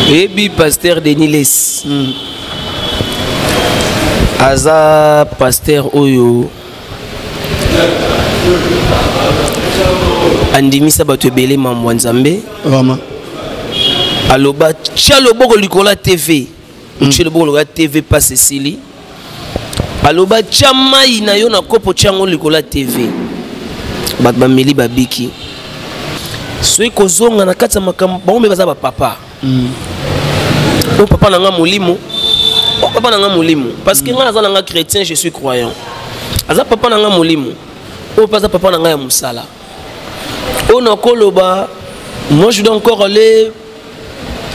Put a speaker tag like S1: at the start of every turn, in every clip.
S1: Oyebi pasteur Denis Lessi aza pasteur oyo andimisa bato ebele mambo ya Nzambe.
S2: Vraiment.
S1: Aloba tia loboko likolo ya TV. Otie loboko likolo ya TV passe esili. Aloba tia mai na yo na kopo, tia yango likolo ya TV. Bato bameli babiki. Soki kozonga na kati ya makambo, bango mpe baza bapapa. O papa na nga molimo, o papa na nga molimo, parce que nga naza na nga chrétien, je suis croyant. Aza papa na nga molimo, oyo mpe aza papa na nga ya mosala. Oyo nakoloba, moi je dois encore aller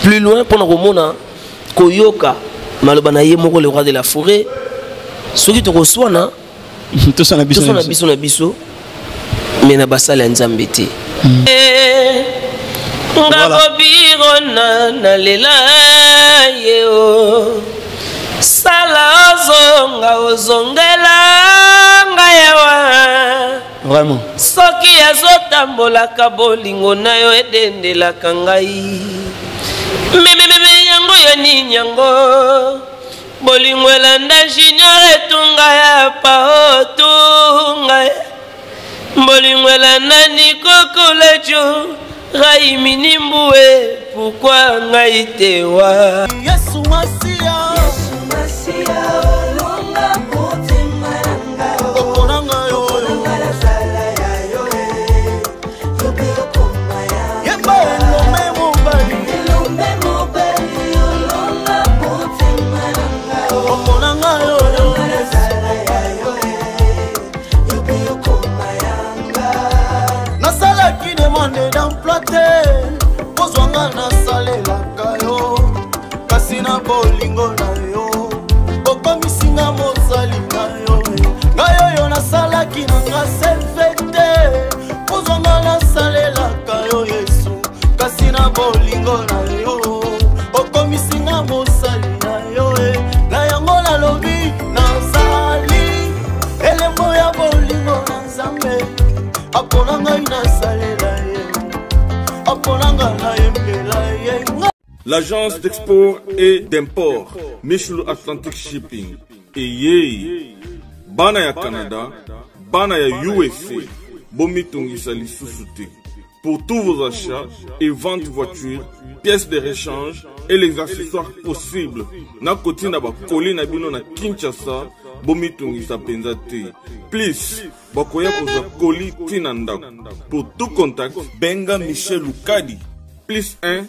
S1: plus loin mpona komona koyoka maloba na ye moko le roi de la forêt. Soki tokoswana,
S2: toswana biso
S1: toswana biso na biso, mais na basali ya Nzambe te. Nga bobirona nalela ye o sala ozonga ozongela ngai awa.
S2: Vraiment.
S1: Soki azotambolaka bolingo na yo edendelaka ngai. Memememe yango ya nini yango? Bolingo elanda junior etunga ya pa otunga. Bolingo elanda nikokolejo rai minimbue pourquoi ngai te wa?
S3: Yesu Masia, Yesu Masia, olonga motema na ngai. Opona ngai oyo. Opona ngai nasala ya yo, eh. Yo mpe okoma ya ngai. Yemba elombe mobali. Elombe mobali, olonga motema na ngai. Opona ngai oyo. Opona ngai nasala ya yo, eh. Yo mpe okoma ya ngai. Nasalaki demande d'emploi te, kozwa nga nasalelaka yo, kasi na bolingo na yo okomisi nga mosali na yo. Ngai oyo nasalaki na nga CV te, kozwa nga nasalelaka yo Yesu, kasi na bolingo na yo okomisi nga mosali na yo. Na yango nalobi nazali elembo ya bolingo na Nzambe, apona ngai nasalela ye, apona ngai nayembela ye.
S4: L'agence d'export et d'import Michel Atlantic Shipping eyei bana ya Canada, bana ya USA, bomitungisa lisusu te. Pour tous vos achats et ventes voitures, pièces de rechange et les accessoires possibles, na kotinda ba colis na bino na Kinshasa, bomitungisa penza te. Plus bakoya kozwa colis ti na ndako. Pour tout contact, benga Michel Lukadi plus 1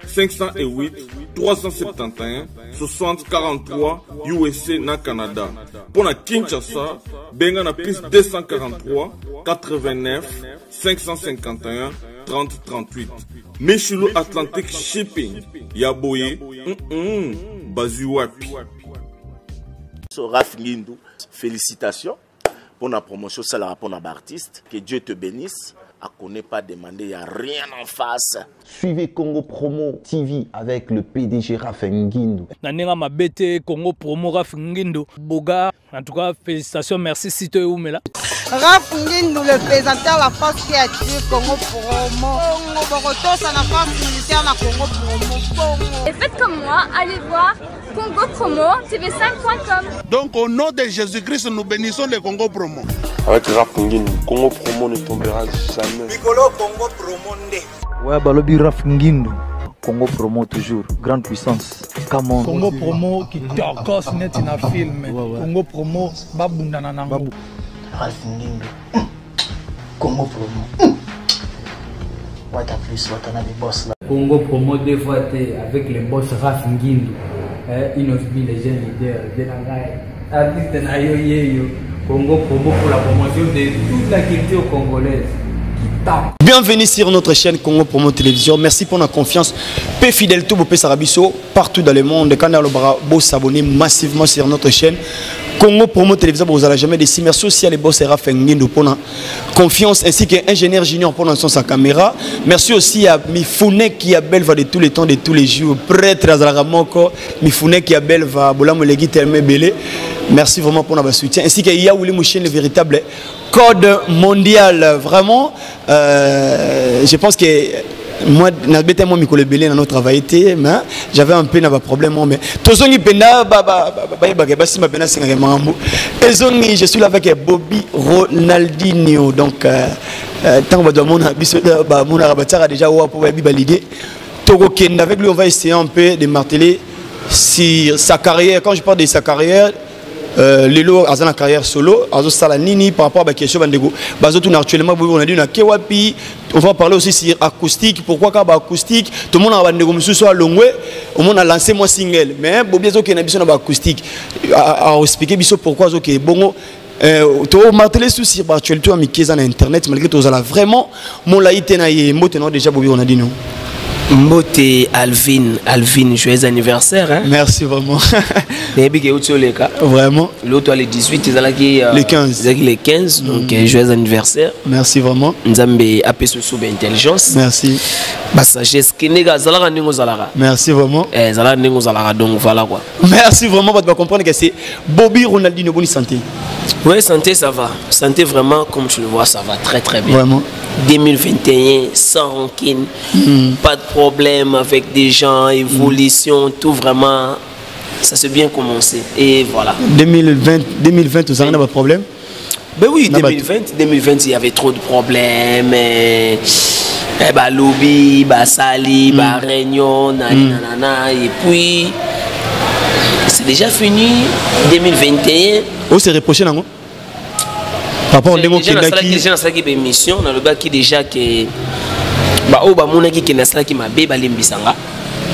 S4: 508 371 60 43 USA na Canada. Pour na Kinshasa, benga na plus 243 89 551 30 38. Michelo Atlantic Shipping, Yaboye, bazwi wapi?
S5: So, Raph Ngindu, félicitations pour la promotion, ça la pour l'artiste. Que Dieu te bénisse. À connaît pas demander, il n'y a rien en face.
S6: Suivez Congo Promo TV avec le PDG Raph Ngindu.
S7: Na ndenge mabe te, Congo Promo Raph Ngindu. Boga, en tout cas, félicitations, merci Sito Eumela.
S8: Raph Ngindu, le présentateur, la force qui attire Congo Promo. Congo Bokotosa, la force militaire, la Congo Promo. Congo.
S9: Et faites comme moi, allez voir Congo Promo T V cinq point com.
S10: Donc au nom de Jésus-Christ, nous bénissons le Congo Promo.
S11: Avec Raph Ngindu, Congo Promo ne tombera jamais.
S3: Mikolo Congo Promo nde.
S12: Ouais, balobi Raph Ngindu. Congo Promo toujours, grande puissance. Come on.
S13: Congo Promo qui tokos net na film.
S12: Ouais, ouais.
S13: Congo Promo babunda na nango.
S12: Babu.
S14: Raph Ngindu. Congo Promo. What a plus, what a boss là.
S15: Congo Promo deux fois T avec le boss Raph Ngindu. Innoss'B, les jeunes leaders, bien artiste na yo yeyo. Congo Promo pour la promotion de toute la culture congolaise.
S2: Bienvenue sur notre chaîne Congo Promo Télévision. Merci pour la confiance. Pe fidèle tout Bopé Sarabiso partout dans le monde. Quand on a beau s'abonner massivement sur notre chaîne Congo Promo Télévision, vous n'allez jamais déçu. Merci aussi à les boss Raph Ngindu pour la confiance ainsi qu'ingénieur junior pour sa caméra. Merci aussi à Mifune qui a belle va de tous les temps, de tous les jours. Prêtre Azalaramoko, Mifune qui a belle va Bola Molegi Terme Belé. Merci vraiment pour notre soutien. Ainsi que Yaouli Mouchine, le véritable code mondial. Vraiment, je pense que moi nabeta mwa mikolo ebele nano travaille te, mais j'avais un peu na baproblème moko, mais tozongi mpenza, bayebaka, basimba mpenza, asengaka makambo ezongi. Je suis là avec Bobby Ronaldinho. Donc ntango bato bamona biso, bamonaka, batiaka déjà wa mpo bayebi balide. Tokokende avec lui, on va essayer un peu de marteler sur sa carrière. Quand je parle de sa carrière, lelo aza na carrière solo, azosala nini par rapport à baquestion bandeko bazotuna actuellement, boye on a dit na kewapi. On va parler aussi sur acoustique, pourquoi ka baacoustique. Tomonaka bandeko mosusu alongwe, omona lancé mwa single, mais Bobi azokende na biso na baacoustique, aexpliquer biso pourquoi azokende bongo. Tomarteler su sur baactualité ya mike eza na internet, malgré tozala vraiment molai te na ye. Mbote nao déjà, Bobi, on a dit non.
S1: Mbote Alvin, Alvin, joyeux anniversaire, hein?
S2: Merci vraiment.
S1: Nayebi ke euti oleka.
S2: Vraiment.
S1: L'autre, le 18 ezalaki
S2: le 15.
S1: Ezalaki le 15, donc joyeux anniversaire.
S2: Merci vraiment.
S1: Nzambe apesa biso baintelligence.
S2: Merci.
S1: Basagesse, kendeka azalaka ndenge ozalaka.
S2: Merci vraiment.
S1: Ezalaka ndenge ozalaka, donc voilà quoi.
S2: Merci vraiment. Bato bacomprendre que c'est Bobby Ronaldinho. Boni santé?
S1: Oui, santé, ça va. Santé, vraiment, comme tu le vois, ça va très très bien.
S2: Vraiment.
S1: 2021, sans rancune, pas de problème avec des gens, évolution, tout vraiment, ça s'est bien commencé. Et voilà.
S2: 2020, 2020, ozalaki na baproblème?
S1: Ben oui,
S2: Na
S1: 2020, 2020, il y avait trop de problèmes. Eh, bah, lobby, bah, sali, bah, réunion, nani, nanana. Et puis, c'est déjà fini. 2021.
S2: Ose reproche nango par rapport ndenge
S1: Déjà, nasalaki
S2: okendaki?
S1: Déjà nasalaki baémission, nalobaki déjà ke baoyo bamonaki ke nasalaki mabe, balimbisanga.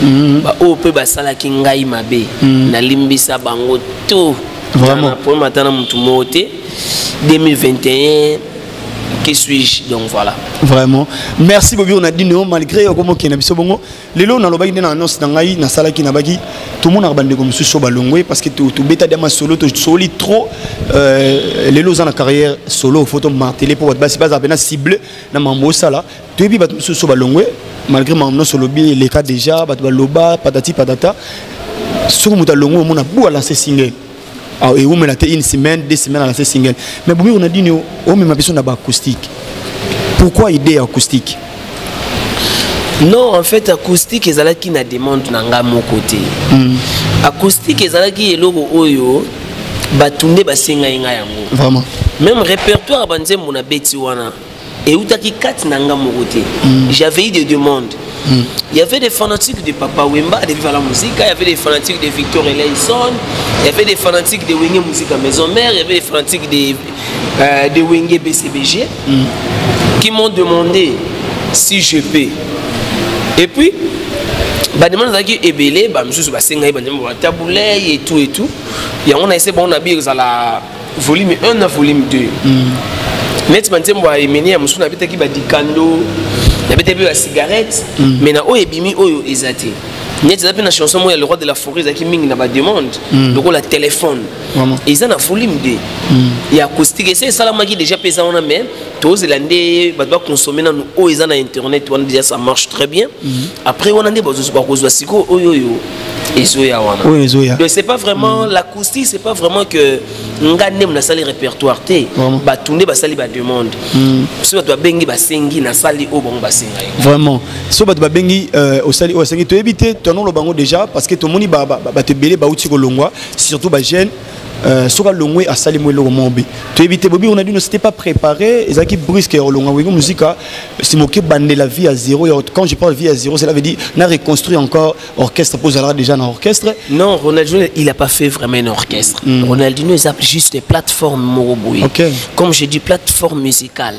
S1: Baoyo mpe basalaki ngai mabe, nalimbisa bango tout.
S2: Vraiment.
S1: Na problème ata na motu moko te. 2021, que suis-je? Donc voilà.
S2: Vraiment, merci Bobi Ronaldinho, malgré okomokende biso bongo. Lelo nalobaki nde na annonce na ngai nasalaki, nabaki tomonaka bandeko mosusu oyo balongwe, parce que tobeta dia masolo, tosoli trop. Lelo oza na carrière solo, faut tomarteler mpo bato basi bazala mpena cible na mambo osala. Toyebi bato mosusu oyo balongwe, malgré makambo nyonso olobi eleka déjà, bato baloba patati patata. Soki moto alongwe, omona bu alance single, ewumela te, une semaine, 2 semaines, alance single. Mais Bobi Ronaldinho, omema biso na baacoustique, pourquoi idée ya acoustique?
S1: Non, en fait, acoustique ezalaki na demande na nga moko te. Acoustique ezalaki eloko oyo bato nde basengai ngai yango.
S2: Vraiment.
S1: Même répertoire ya banzembo na beti wana eutaki kati na nga moko te. J'avais eu des demandes. Il y avait des fanatiques de Papa Wemba, de Viva la Musica, il y avait des fanatiques de Victor Eleison, il y avait des fanatiques de Wenge Musica Maison Mère, il y avait des fanatiques de Wenge BCBG qui m'ont demandé si je peux. Et puis, bademande ezalaki ebele, bamosusu basengai banzembo ba Tabu Ley et tout et tout. Yango na ese bango na bi ezala volume 1 na volume 2. Neti banzembo ya emene ya mosusu nabetaki badikando, nabetaki mpe basigarette, mais na oyo ebimi oyo eza te. Neti eza mpe na chanson moko ya le roi de la forêt, ezalaki mingi na bademande, lokola téléphone.
S2: Vraiment.
S1: Eza na volume 2 ya acoustique, ese esalamaki déjà mpe eza wana, mais tozela nde bato bakonsome nanu oyo eza na internet wana. Déjà ça marche très bien. Après wana nde bakozwa sikoyo oyo oyo ezoya wana.
S2: Oyo ezoya.
S1: Donc c'est pas vraiment l'acoustique, c'est pas vraiment que nga nde nasali répertoire te. Bato nde basali bademande. So bato babengi, basengi, nasali oyo bango basengai.
S2: Vraiment, so bato babengi, osali oyo asengi. Toyebi te, tonoloba bango déjà, parce que tomoni bato ebele bauti kolongwa, surtout bajeune. Soki alongwe, asali mo eloko moko be, toyebi te. Bobi Ronaldinho, c'était pas préparé, ezalaki brusque ya kolongwa Wenge Musica, simoki bandela vie à zéro. Quand je parle vie à zéro, cela veut dire na reconstruire encore orchestre mpo ozalaka déjà na orchestre.
S1: Non, Ronaldinho, il a pas fait vraiment un orchestre. Ronaldinho eza juste des plateformes moko boye. Comme je dis, plateforme musicale.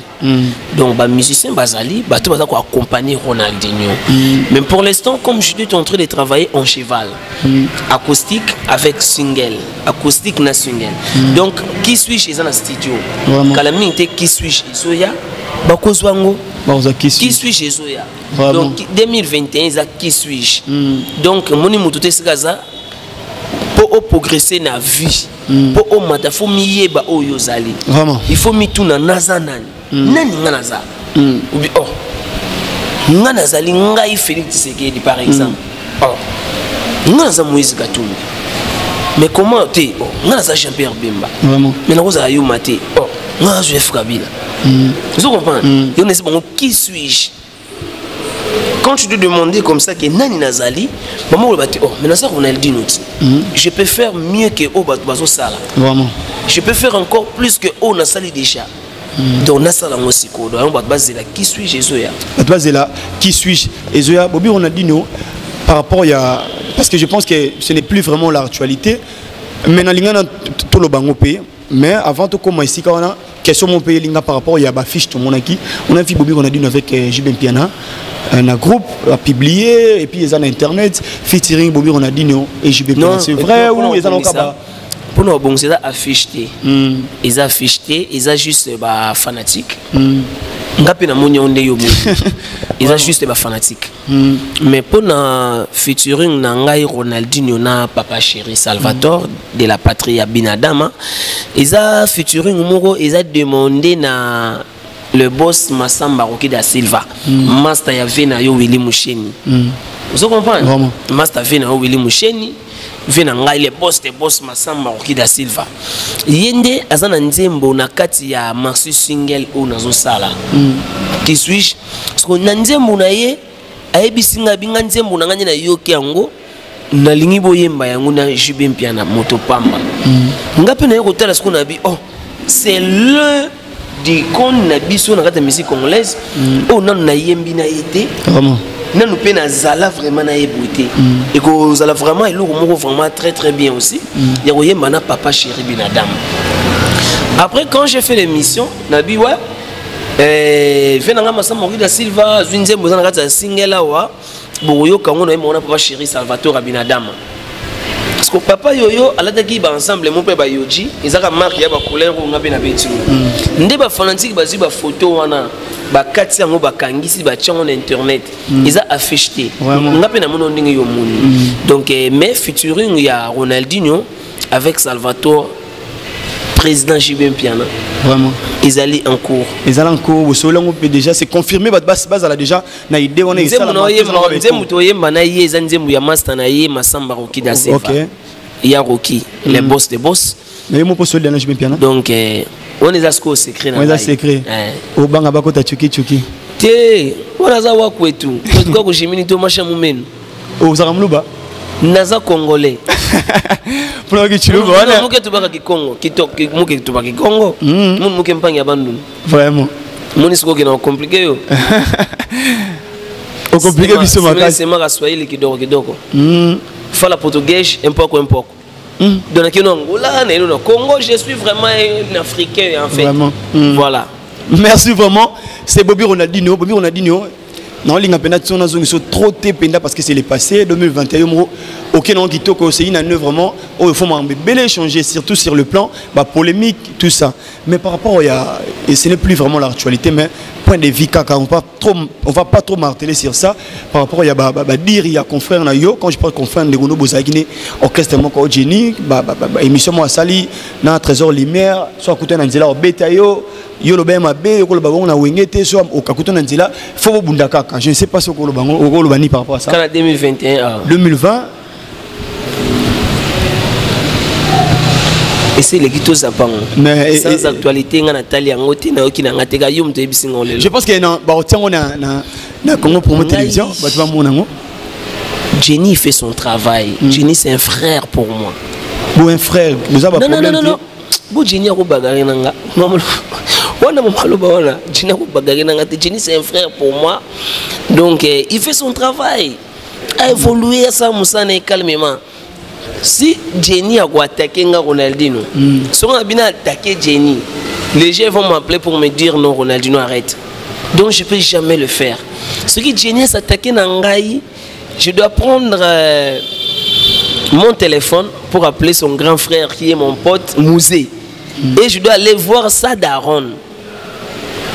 S1: Donc bamusicien bazali, bato baza koaccompagner Ronaldinho. Mais pour l'instant, comme je suis en train de travailler en cheval, acoustique avec single, acoustique na single. Donc qui suis-je eza na studio.
S2: Vraiment.
S1: Kala mingi te, qui suis-je ezoya, bakozwa yango.
S2: Bakozwa qui
S1: Qui suis-je ezoya.
S2: Vraiment.
S1: Donc 2021 eza qui suis-je. Donc moni motu te esika aza mpo oprogresse na vie, mpo omata, faut miyeba oyo ozali.
S2: Vraiment.
S1: Il faut mituna: naza nani? Nani nga naza? Obi oh, nga nazali ngai Félix Tshisekedi par exemple. Oh, nga naza Moïse Katumbi, mais comment te? Oh, nga naza Jean Pierre Bemba.
S2: Vraiment.
S1: Mais nakozala yuma te. Oh, nga naza Joseph Kabila. Ozo comprendre? Yo nesi bango qui suis-je. Quand tu te demandais comme ça que nani nazali, maman oloba te, oh, mais naza Ronaldinho ti. Je peux faire mieux que oyo bato bazosala.
S2: Vraiment.
S1: Je peux faire encore plus que oyo nasali déjà. Donc nasala yango sikoyo, donc yango bato bazela qui suis-je ezoya.
S2: Bato bazela qui suis-je ezoya. Bobi Ronaldinho, par rapport ya, parce que je pense que ce n'est plus vraiment l'actualité, mais nalinga na toloba yango mpe, mais avant tokóma esika wana, question mo mpe elinga par rapport ya bafiche tomonaki. On a vu Bobi Ronaldinho avec JB Mpiana na groupe a publié, et puis eza na internet, featuring Bobi Ronaldinho et JB Mpiana. C'est vrai ou eza na okaba?
S1: Mpona kobongisa, eza affiche te, eza affiche te, eza juste bafanatique. Nga mpe namoni yango nde yo moni, eza juste bafanatique. Mais mpona featuring na ngai Ronaldinho na Papa Chéri Salvatore de la Patrie ya Binadama, eza featuring moko eza demandé na le boss Masamba Roki da Silva, master ya ve na yo Willy Musheni. Ozo comprendre?
S2: Vraiment.
S1: Master ve na yo Willy Musheni, ve na ngai le boss de boss Masamba Roki da Silva, ye nde aza na nzembo na kati ya maxi single oyo nazosala, Qui suis-je. Parce que na nzembo na ye ayebisi ngai, binga nzembo na ngai nde nayoki yango, nalingi boyemba yango na JB Mpiana moto pamba. Nga mpe naye kotala sikoyo na bi, oh, c'est l'un d'icône na biso na kati ya musique congolaise oyo nanu nayembi na ye te.
S2: Vraiment.
S1: Nanu mpe nazala vraiment nayeboye te. Ekozala vraiment eloko moko vraiment très très bien aussi ya koyemba na Papa Chéri Binadam. Après, quand j'ai fait l'émission, nabi ouais, ve na nga Masamba Okida Silva azwi nzembo eza na kati ya single awa, bokoyoka yango na ye moko na Papa Chéri Salvatore Abinadama. Parce que papa yoyo alataki baensemble mo mpe bayoji, ezaka marque ya bacouleur oyo nga mpe nabeti ngo nde bafanatike bazwi bafoto wana, bakati yango, bakangisi, batia yango na internet. Eza affiche te, nga mpe namoni ndenge yo omoni. Donc mais featuring ya Ronaldinho avec Salvatore, président JB Mpiana,
S2: Vraiment.
S1: ezali en cours.
S2: Ezala en cours, bosolo yango mpe déjà c'est confirmé, bato bazala déjà na idée wana.
S1: Nzembo na oyemba, nzembo toyemba na ye, eza nzembo ya master na ye Masamba Roki da Silva. Ya Roki, le boss de boss.
S2: Na ye moko osoli na JB Mpiana.
S1: Donc wana eza sikoyo secret na
S2: eza
S1: ngai.
S2: Secret. Obanga bakota chuki chuki.
S1: Te, wana aza wakwetu totuka koshimini to masha mumenu.
S2: Ozalaka moluba?
S1: Naza congolais.
S2: Mpona oki chiluba wana.
S1: Muke tubaka kikongo kitoko, muke tubaka kikongo, munu muke mpangi ya bandundu.
S2: Vraiment.
S1: Moni sikoyo okenda kocompliquer yo.
S2: Ocompliquer biso makasi.
S1: Semaka swahili kidogo kidogo, fala portugais un poco un poco. Donc nakei na Angola, naye na Congo, je suis vraiment un Africain en fait.
S2: Vraiment.
S1: Voilà.
S2: Merci vraiment. C'est Bobby Ronaldinho. Bobby Ronaldinho, naolinga mpenza ti nazongi so trop te mpenza, parce que c'est le passé. 2021 moko ok nango kitoko, c'est une année vraiment oyo faut makambo ebele échanger, surtout sur le plan bapolémique, tout ça. Mais par rapport ya, et ce n'est plus vraiment l'actualité, mais point de vue kaka, on va pas trop marteler sur ça, par rapport ya badire ya confrère na yo. Quand je parle confrère, ndeko no bozalaki ne orchestre moko, Jenny, ba émission moko asali na Trésor Lumière, so akuta na nzela obeta yo, yo loba ya mabe, yo koloba bongo na Wenge te, so okakuta na nzela fo bobunda kaka. Je ne sais pas soki okoloba ngo, okoloba ni par rapport à ça.
S1: Kana 2021, ah.
S2: 2020.
S1: Ese eleki tozapa ngo.
S2: Mais,
S1: sans actualité, nga natali yango te, nayoki na nga te, ka yo moto oyebisi ngo lelo.
S2: Je pense que na baotia yango na Congo Promo Télévision, bato bamona yango.
S1: Jenny fait son travail. Jenny, c'est un frère pour moi.
S2: Bon, un frère, boza
S1: Non, non, non,
S2: baproblème
S1: non,
S2: te?
S1: Non. Bo Jenny akobagarrer na nga. Wana mama aloba wana, Jenny akobagarrer na nga te. Jenny, c'est un frère pour moi. Donc, il fait son travail. A évolué ça mosala calmement. Si Jenny a attaqué nga Ronaldinho, si on a bien attaqué Jenny, les gens vont m'appeler pour me dire non, Ronaldinho, arrête. Donc je peux jamais le faire. Ce qui Jenny s'attaquer na ngai, je dois prendre mon téléphone pour appeler son grand frère qui est mon pote Mouzé. Et je dois aller voir sa daronne,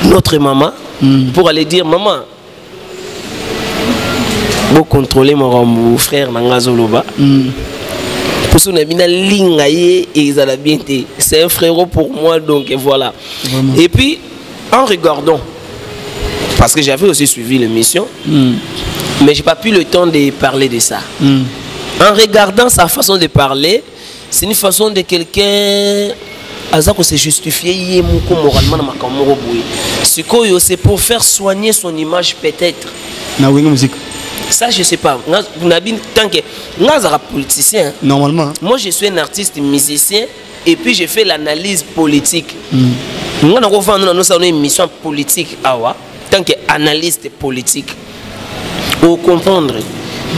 S1: notre maman, pour aller dire maman, bo contrôler mon frère na nga azoloba. Poso na bina linga ye ezala bien te. C'est un frérot pour moi, donc voilà.
S2: Vraiment.
S1: Et puis en regardant, parce que j'avais aussi suivi l'émission, mais j'ai pas pu le temps de parler de ça. En regardant sa façon de parler, c'est une façon de quelqu'un aza ko se justifier ye moko moralement na makambo moko boye. Sikoyo c'est pour faire soigner son image peut-être.
S2: Na Wenge Musique.
S1: Ça, je sais pas. Nabi, tant que nga azalaka politicien.
S2: Normalement.
S1: Moi, je suis un artiste musicien et puis je fais l'analyse politique. Nga nakofanda na nosala no émission politique awa tant que analyste politique. Au comprendre.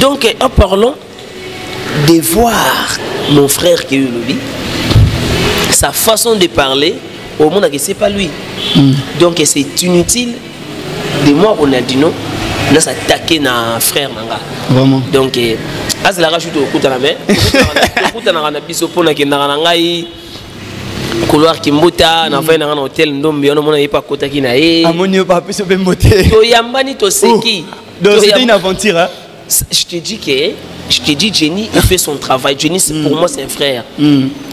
S1: Donc, en parlant de voir mon frère qui est lui, sa façon de parler, au monde que c'est pas lui. Donc c'est inutile de moi Ronaldinho na s'attaquer na frère nanga.
S2: Vraiment.
S1: Donc eh, azalaka shuti okutana me okutanaka na biso mpo nakendaka na ngai couloir Kimbuta na vai nanga na hôtel Ndombe wana omona ye mpe akotaki na ye.
S2: Amoni yo apesi yo mpe mbote.
S1: Toyambani toseki.
S2: Donc c'était une aventure, hein?
S1: Je te dis que je te dis Jenny, il fait son travail. Jenny, pour moi, c'est un frère.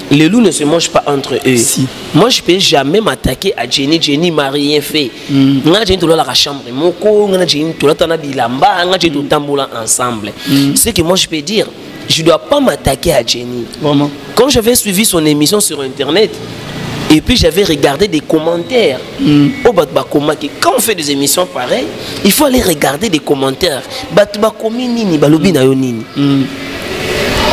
S1: Les loups ne se mangent pas entre eux.
S2: Si.
S1: Moi, je peux jamais m'attaquer à Jenny. Jenny m'a rien fait. Nga Jenny tola la chambre moko, nga Jenny tola tana bilamba, nga Jenny totambola ensemble. Ce que moi je peux dire, je dois pas m'attaquer à Jenny.
S2: Vraiment.
S1: Quand j'avais suivi son émission sur internet, et puis j'avais regardé des commentaires. Oh, bato bakomaki. Quand on fait des émissions pareilles, il faut aller regarder des commentaires. Bato bakomi nini, balobi na yo nini.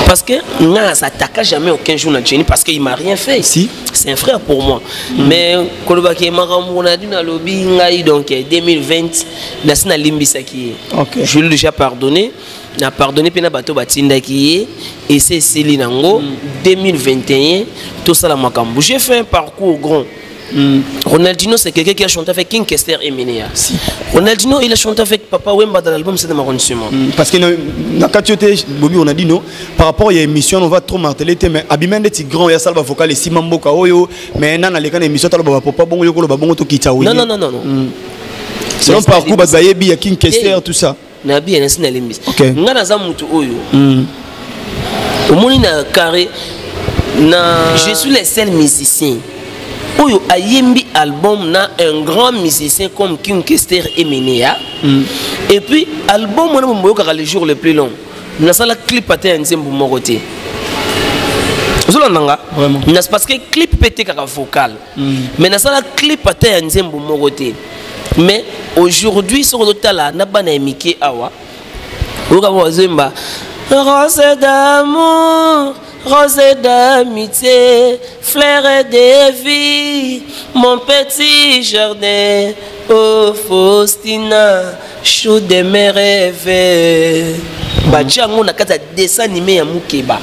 S1: Parce que nga s'attaqua jamais aucun jour na Jenny parce qu'il m'a rien fait.
S2: Si.
S1: C'est un frère pour moi. Mais kolobaki makambo na dina lobi ngai donc 2020 nasi nalimbisaki ye.
S2: Ok.
S1: Je lui ai déjà pardonné. Na pardonné pe na bato batindaki ye et c'est esili nango 2021 tosala makambo. J'ai fait un parcours grand. Ronaldinho, c'est quelqu'un qui a chanté avec King Kester et Menea.
S2: Si.
S1: Ronaldinho, il a chanté avec Papa Wemba dans l'album C'est de arrondissement.
S2: Parce que na kati yo te Bobi Ronaldinho, par rapport à l'émission, on va trop marteler te, mais abima ndeti grand ya salba vocal et sima mboka oyo, mais nana leka na émission talo ba papa bongo yoko ba bongo to kita
S1: Non, non, non, non, non.
S2: Selon
S1: Mais
S2: parcours
S1: c'est-
S2: bayebi ya King Kester
S1: Eh.
S2: tout ça.
S1: Nabi nasi nalembisi.
S2: Ok.
S1: Nga naza mutu oyo. Omoni na carré na je suis le seul musicien oyo ayembi album na un grand musicien comme King Kester et Menea. Et puis album wana boyokaka le jour le plus long. Nasala clip ate ya nzembo moko te. Ozolanda nga?
S2: Vraiment.
S1: Nas parce que clip mpe etekaka vocal. Mais nasala clip ate ya nzembo moko te. Mais aujourd'hui soki ozotala na bana ya mike awa oyoka bo bazemba rose d'amour, rose d'amitié, fleur de vie, mon petit jardin, oh Faustina, chou de mes rêves. Batia yango na kati ya dessin animé ya Mukeba.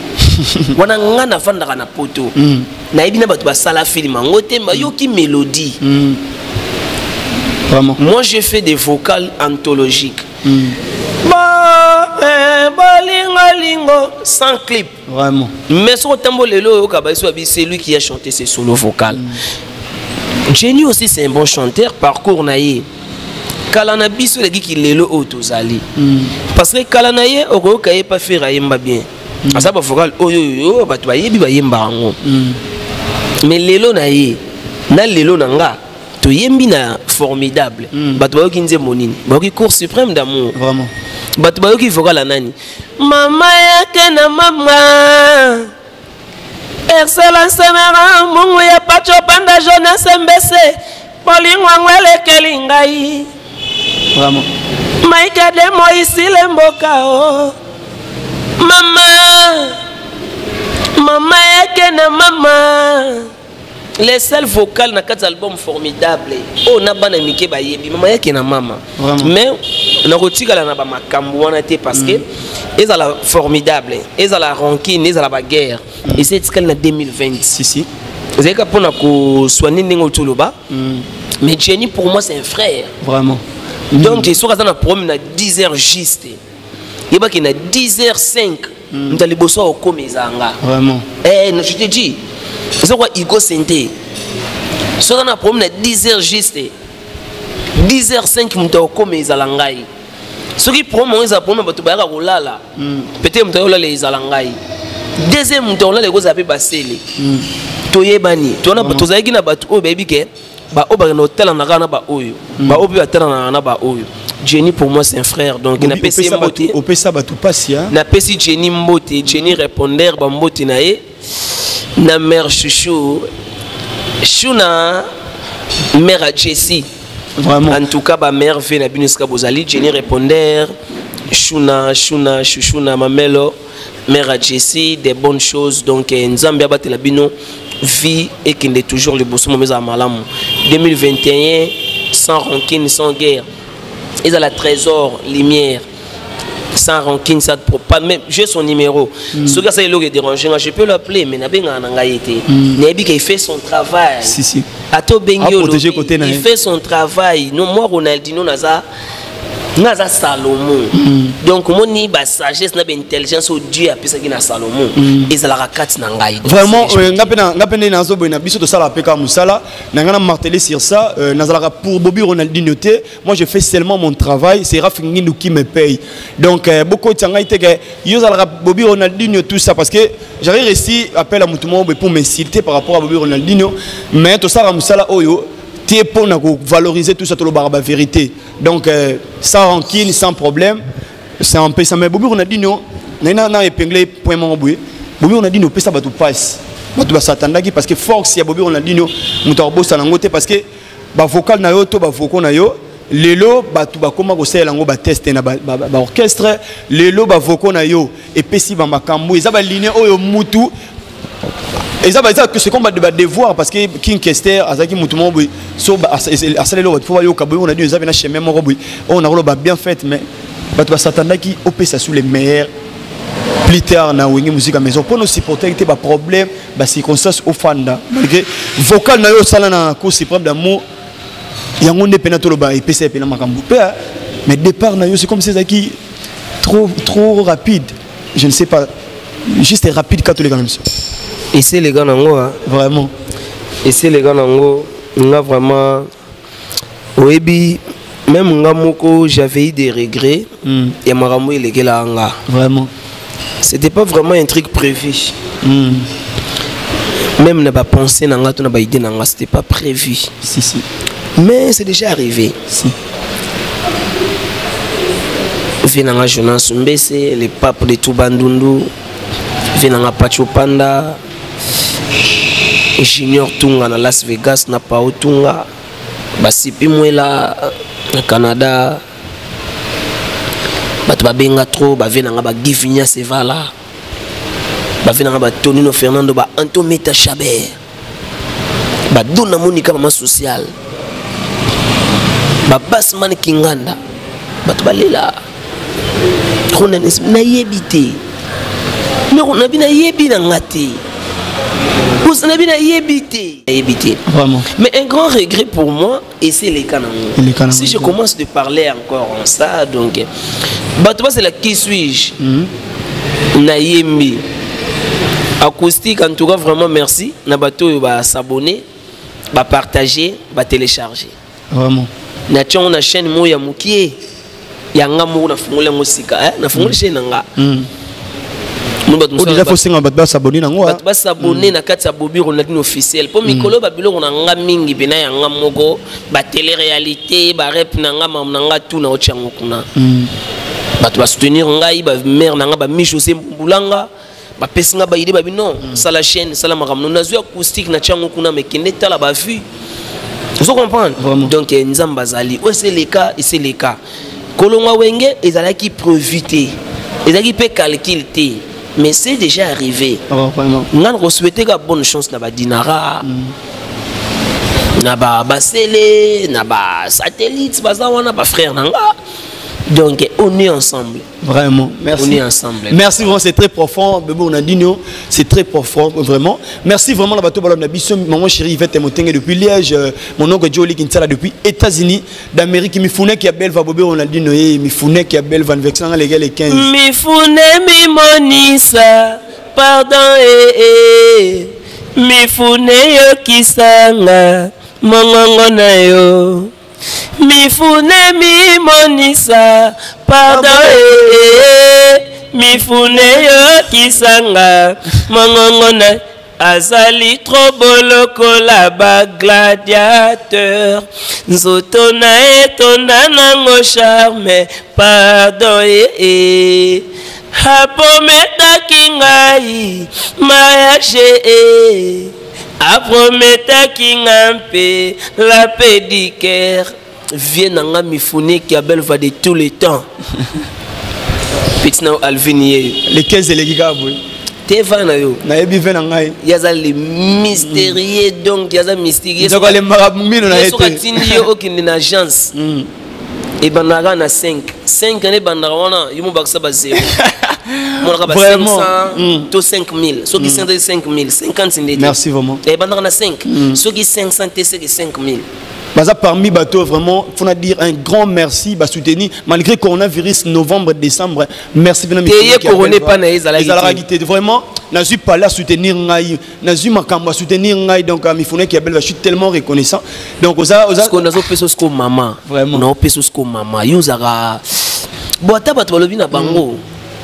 S1: Wana nga navandaka na poto. Nayebi na bato basala film yango te, bayoki mélodie.
S2: Vraiment.
S1: Moi, j'ai fait des vocales anthologiques. Ba, eh, balinga lingo sans clip.
S2: Vraiment.
S1: Mais sur tambo lelo oyoka ba so abi, c'est lui qui a chanté ses solos vocales. Jenny aussi, c'est un bon chanteur, parcours na ye. Kala na biso eleki ki lelo oyo tozali. Parce que kala na ye okoyoka ye pa faire ayemba bien. Aza ba vocal oyo oyo bato bayebi bayemba yango. Mais lelo na ye na lelo na nga toyembi na formidable. Bato bayoki nzembo nini? Bayoki Cour suprême d'amour.
S2: Vraiment.
S1: Bato bayoki vocal ya nani? Mama yake na mama. Excellence mera mungu ya pacho panda Jonas Mbese. Bolingo yango elekeli ngai.
S2: Vraiment.
S1: Maike de Moisile mboka o. Mama. Mama yake na mama. Les seuls vocales na kati album formidable. Oh na bana mike bayebi mama yake na mama.
S2: Vraiment.
S1: Mais na kotikala na ba makambo wana te parce que ezala formidable, ezala rancune, ezala ba guerre. Et c'est etikali na 2020.
S2: Si si.
S1: Ezalika mpona kosoigner ndenge otoloba. Mais Jenny pour moi c'est un frère.
S2: Vraiment.
S1: Donc soki aza na problème na 10 heures juste. Yebaki na 10 heures 5. Moto ya liboso akokoma ezanga.
S2: Vraiment.
S1: Eh, non, je te dis. C'est quoi Hugo Sente? Soki aza na problème na 10 heures juste. 10 heures 5 moto akokoma ezala ngai. Soki problème oyo ezala problème bato bayaka kolala. Peut-être moto akolala ezala ngai. Deuxième moto akolala ekozala mpe basele. Toyebani. Tona tozalaki na bato oyo bayebi ke ba oyo bakenda kotalana kaka na ba oyo. Ba oyo mpe batalanaka na ba oyo. Jenny pour moi c'est un frère donc
S2: Bobi,
S1: napesi ye
S2: opesa bato-
S1: mbote.
S2: opesa bato pasi, hein?
S1: Napesi Jenny mbote, Jenny répondeur ba mbote na ye. Na mère Chouchou. Chou na mère à Jessie.
S2: Vraiment.
S1: En tout cas, ba merveille na bino esika bozali, Jenny Répondeur, Shuna, Shuna, Shushuna, Mamelo, mère à Jessie, des bonnes choses. Donc, eh, Nzambe abatela bino, vie ekende toujours liboso moma ezala malamu. 2021, sans rancune, sans guerre. Ezala trésor, lumière. Sans rancune, ça pas même j'ai son numéro. Ce gars ça il déranger, je peux l'appeler mais nabenga na ngai te. Nayebi qu'il fait son travail.
S2: Si si.
S1: Ato bengi
S2: A protéger côté na
S1: il
S2: ye.
S1: fait son travail. Non moi Ronaldinho naza naza Salomon. Donc moni ba sagesse na ba intelligence au Dieu apesaki na Salomon. Ezalaka kati na ngai. Donc,
S2: Vraiment,
S1: c'est-
S2: nga pe na nga pe nde nazoboye na biso tosala pe kaka mosala na nga na martelé sur ça nazalaka pour Bobby Ronaldinho te. Moi je fais seulement mon travail, c'est Raph Ngindu qui me paye. Donc bokotisa ngai te ke yo ozalaka Bobby Ronaldinho tout ça parce que j'avais réussi appel à motu moko boye pour m'insulter par rapport à Bobby Ronaldinho, mais tosalaka mosala oyo te mpona kovaloriser tout ça, tolobaka bavérité. Donc sans rancune, sans problème, c'est un peu ça. Mais Bobby Ronaldinho na na épinglé point moko boye, Bobby Ronaldinho opesa bato passe, bato basatandaki parce que force ya Bobby Ronaldinho moto akobosana yango te parce que bavocal na yo to bavocaux na yo lelo bato bakóma kosalela yango bateste na baorchestre lelo bavocaux na yo epesi bamakambo eza baligne oyo mutu eza eza c'est comme ba devoir parce que King Kester azalaki mutu moko boye so asaleli oyo bato fo bayoka boye. On a dit eza pena chemin moko boye oyo nakoloba bien fait, mais bato basatandaki opesa sous les meilleurs plus tard na Wenge Musique à maison mpo supporter te baproblème bacirconstance ofanda malgré vocal na yo osala na Cour suprême d'amour yango nde pena toloba epesa ye pena makambo mpe. Mais départ na yo, c'est comme si ezalaki trop trop rapide, je ne sais pas, juste rapide katoleka na biso.
S1: Eseleka nango, hein.
S2: Vraiment.
S1: Eseleka nango nga vraiment oyebi même nga moko j'avais eu des regrets ya makambo elekelaka nga.
S2: Vraiment.
S1: C'était pas vraiment un truc prévu. Même na bapensée na nga to na baidée na nga, c'était pas prévu.
S2: Si si.
S1: Mais c'est déjà arrivé.
S2: Si.
S1: Vie na nga Jonas Mbese, le pape de tout Bandundu, vie na nga Pacho Panda, Junior Tunga na Las Vegas, na Pao Tunga, basipi mwela na Canada, bato babenga trop bavie na nga bagivinia sevala, bavie na nga batonino Fernando, ba Antometa Chabert, badona Monika mama sociale, babasman Kinganda, bato balela nayebi te nabi nayebi na nga te nabi nayebi te nayebi te.
S2: Vraiment.
S1: Mais un grand regret pour moi et c'est le cas
S2: Eleka nango.
S1: Si je commence de parler encore en ça, donc bato basela qui suis-je. Nayembi acoustique. En tout cas vraiment merci na bato oyo basabonné, bapartager, batélécharger.
S2: Vraiment.
S1: Natia yango na chaîne moko ya mokie ya nga moko, nafungoli yango sika, eh? Nafungoli chaîne na nga. Mo bato
S2: o déjà fosenga bato basabone nango.
S1: Bato basabone na kati ya Bobi Ronaldine officiel mpo mikolo babiloko na nga mingi mpena ya nga moko, batélé réalité, barep na nga, mamu na nga tu na otia yango kuna. Bato basoutenir ngai, bamare na nga, bami José Mbulanga bapesi nga baide babi non, sala chaîne, sala makambo. Nazwi acoustique na tia yango kuna, mais kende tala bavue, ozo comprendre. Donc Nzambe azali oyo eseleka eseleka. Kolongwa Wenge ezalaki prévu te, ezalaki mpe calcul te, mais c'est déjà arrivé. Nga na kosouhaite ka bonne chance na badinara na basele na basatellite baza wana, bafrère na nga. Donc on est ensemble.
S2: Vraiment, merci.
S1: On est ensemble.
S2: Merci vraiment, c'est très profond. Bébé Ronaldinho, c'est très profond, vraiment. Merci vraiment, la bateau ballon biso, maman chérie Yvette Motenge depuis Liège, mon oncle Jolie Kinsala depuis États-Unis d'Amérique, Mifune qui a belle va Bobé Ronaldinho, et Mifune qui a belle Van Vexan, les gars, les 15.
S1: Mifune mimonisa pardon eh, eh. Mifune yokisanga mongongo na yo, mifune mimonisa pardon eh, eh. Mifune yokisanga mongongo na azali trop bolokola bagladiateur, nzoto na etonda nango charme pardon eh, eh. Aprometaki ngai mariage e, aprometaki nga mpe la pédicare. Vie na nga mifuneki ya belva de tous les temps. Petit na Alvin ye.
S2: Le 15 eleki kaka boye.
S1: Te va na yo.
S2: Nayebi ve na ngai.
S1: Ye aza le mystérieux donc ye aza mystique.
S2: Nzoko alembaka mino na ye te.
S1: Soki atindi yo okende na agence. Ebandaka na 5. 5 ane ebandaka wana yo mobakisa ba 0. Monaka ba 500 to 5000. Soki 500 5000, 50 nde.
S2: Merci vraiment.
S1: Ebandaka na 5. Soki 500 te seke 5000.
S2: Baza parmi bateau vraiment faut dire un grand merci ba soutenir malgré coronavirus novembre décembre merci bena
S1: teye corona pas na ezala
S2: ezala vraiment nazui parler à soutenir ngai nazui makambo à soutenir ngai donc à mifune qui je suis tellement reconnaissant donc oza oza
S1: ce qu'on azo peso ce maman
S2: vraiment
S1: na peso ce maman yo zaka bo ata bato balobi na bango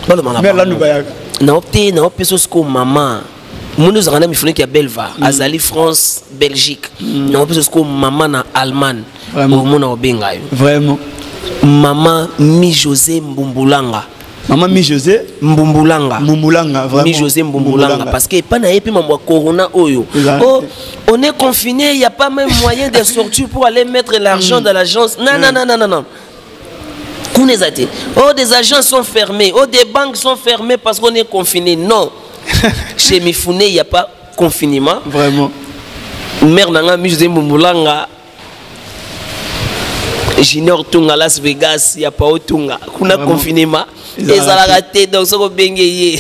S1: baloba na bango na opte na peso ce maman moni ozalaka na mifuniki ya belva mm. azali france belgique mm. na opesa sikoyo mama na allemagne omona obenga yo
S2: vraiment
S1: mama mi josé mbumbulanga
S2: Maman Mi José
S1: Mbumbulanga.
S2: Mbumbulanga, vraiment.
S1: Mi José Mbumbulanga. Parce que pas na epi mambo corona oyo. Oh, on est confiné, il n'y a pas même moyen de sortir pour aller mettre l'argent mm. dans l'agence. Non, mm. non, non, non, non, non. Kuna eza te. Oh, des agences sont fermées. Oh, des banques sont fermées parce qu'on est confiné. Non. Chez Mifune, il n'y a pas confinement.
S2: Vraiment.
S1: Mère nanga Mi José Mbumbulanga. Junior Tunga Las Vegas ya Pao Tunga kuna confinement ezalaka te donc soki obenge ye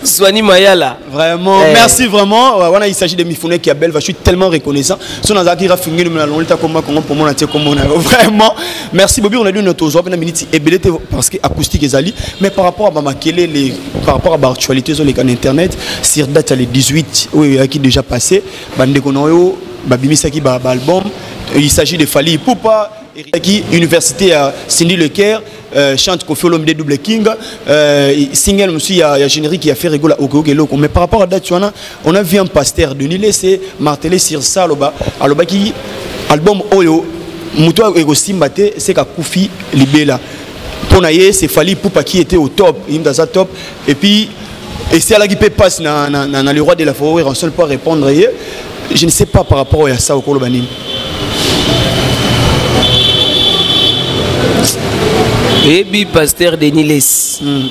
S1: Swani Mayala
S2: vraiment eh. merci vraiment wana il s'agit de Mifune qui a belle je suis tellement reconnaissant so nazalaki rafingeli na longoli ta komba Congo pour mon atie kombo na vraiment merci Bobby on a dit notre ozwa na minute ebele te parce que acoustique ezali mais par rapport à ba makelele par rapport à ba actualité zo leka na internet sur date le 18 oyo qui déjà passé bandeko na yo babimisaki ba, ba album il s'agit de Fally Ipupa qui université à Cindy Lecaire euh, chante Koffi Olomide Double King euh, single aussi il y a, y a générique qui a fait rigoler au Eloko mais par rapport à date wana on a vu un pasteur Denis Lessé marteler sur ça aloba aloba qui album oyo moto ekosimba te c'est qu'akufi libela mpo na ye c'est Fally Ipupa qui était au top il aza top et puis esalaki mpe passe na, na, na, na le roi de la forêt Ranson pour répondre ye je ne sais pas par rapport ya ça okoloba nini
S1: oyebi pasteur denis les mm.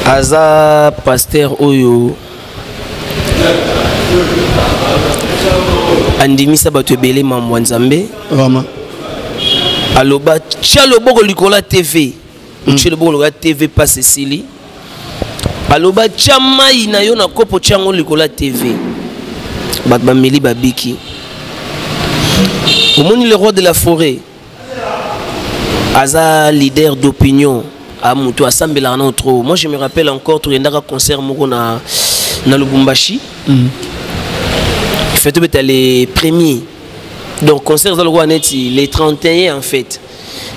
S1: aza pasteur oyo andimisa bato ebele mambo ya nzambe
S2: vraiment
S1: aloba tya loboko likolo ya tv otie loboko lokola tv passe esili aloba tya mai na yo na kopo tya yango likolo ya tv bato bameli babiki omoni le roi de la forêt aza leader d'opinion a moto asambelaka nao trop moi je me rappelle encore tokendaka concert moko na, na lubumbashi mm. fait tobeta les premiers donc concert eza lokola neti les 31 en fait